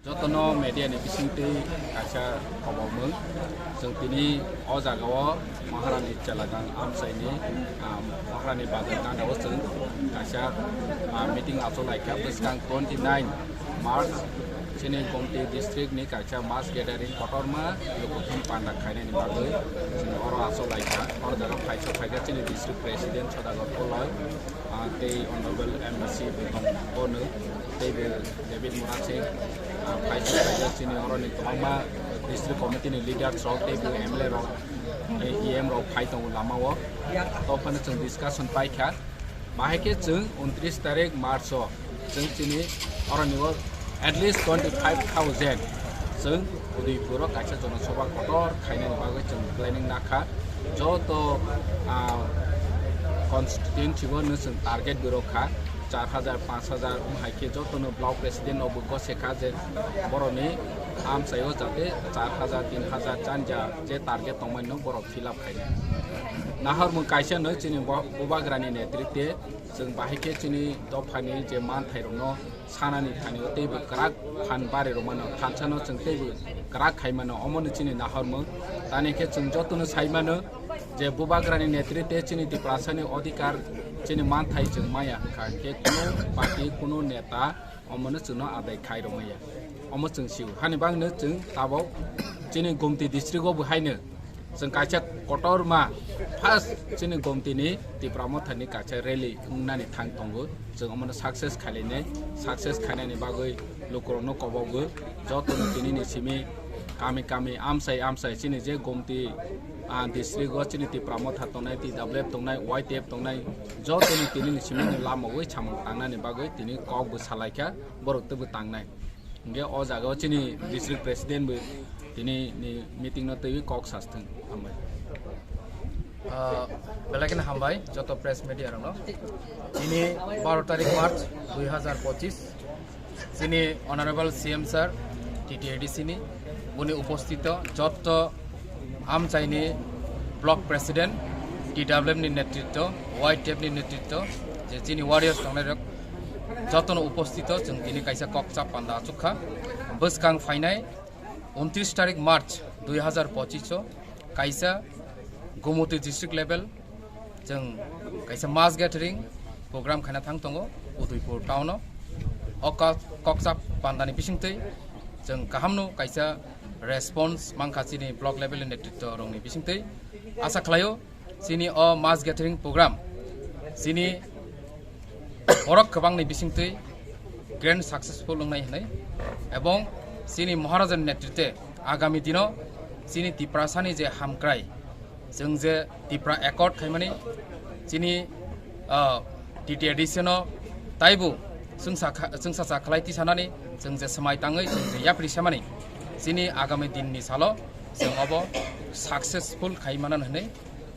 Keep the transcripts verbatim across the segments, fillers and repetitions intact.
Jotono media ni bisingtwi kaisa khobor mung. Chwng tini o jagao Maharani Chelagang amchaini, ah, Maharani Bazar gana o chwng kaisa, ah, meeting achuk laikha bwskang twenty nine March chini Gomti district ni kaisa mass gathering kotorma lukuthum panda khainani bagwi chwng oro achuk laikha. Oro jaga phaisa phaikha chini district president Sodagar Koloi, ah, tei honorable M D C Beton Bono, tei bo David Murasing, ah, phaisa phaikha chini oroni kwbangma district committee ni leaders rok tei bo M L A rok, tei E M rok phai tongo lama o. Tophano chwng discussion paikha. Bahai khe chwng untris tarik March o chwng chini oroni o at least twenty five thousand chwng Udaipur o kaisa jonosabha kotor khainani bagwi chwng planning nakha. Joto, ah, constituency o no chwng target bo rwkha, char hajar, panch hajar, um, hai khe jotono block president rokbo gose kha je borokni amchaio jate char hajar, tin hajar chanja je target tongmani no borok fill up khainai. Nahormung kaisa no chini bo-, bubagrani netritwe chwng bahai khe chini dophani je manthai rokno sanani thani o teibo kwrak phan bari rwmano, thansa no chwng teibo kwrak khai mano, omo no chini nahormung. Tani khe chwng jotono sai mano je bubagrani netritwe chini Tiprasani odhikar, chini manthai chwng maya hwnkha khe kuno party, kuno neta omo no chwngno adai khai rwmaya. Omo chwng sio. Hani bagwino chwng tabok chini Gomti district o bo haino chwng kaisa kotorma first chini Gomti ni Tipra Motha ni kaisa rally wngnani thang tongo. Chwng omono success khainai, success khainani bagwi lukurokno kobogo. Jotono tini ni simi kami kami amsai amsai chini je Gomti, ah, district o chini Tipra Motha tongnai, T W F tongnai, Y T F tongnai, jotono tini ni simi ni lama wi samung tangnani bagwi tini kok bo salaikha, borok teibo tangnai. Hingke o jaga o chini district president bo tini ni meeting no twi kok sastwng. Hambai. Ah, belai kheno hambai joto press media rokno. Tini baro tarik March dui hajar pochis, chini Honorable C M sir, T T A D C ni, boni upostito joto amchaini block president, T W F ni netritto, Y T F ni netritto, je chini warriors tongnai rok jotono upostito chwng tini kaisa kok chap panda achukha. Bwskang phainai untris tarik March dui hajar pochis o kaisa Gomoti district level chwng kaisa mass gathering program khaina thang tongo Udaipur town o. O kok, kok chap pandani bisingtwi chwng kahamno kaisa response mankha chini block level ni netritto rokni bisingtwi. Asa khlaio chini o mass gathering program chini borok kwbangni bisingtwi grand successful wngnai hwnwi, ebong chini Maharajani netritwe agami dino chini Tiprasani je hamkrai, chwng je Tipra Accord khaimani chini, ah, T T A D C no taibo chwngsa kha-, chwngsacha khlai tisanani chwng je swmai tangwi chwng je yapri semani chini agami dinni salo chwng obo successful khai manan hwnwi.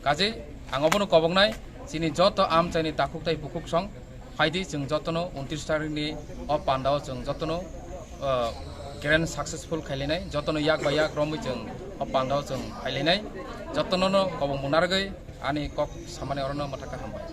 Kaje ang obono koboknai chini joto amchaini takhuk tai bukhuk song phaidi chwng jotono untris tarikni o pandao chwng jotono, ah, grand successful khailainai, jotono yak bai yak romwi chwng o pandao chwng phailainai, jotono no kobokmung narwgwi ani kok samani orono mwthakha hambai.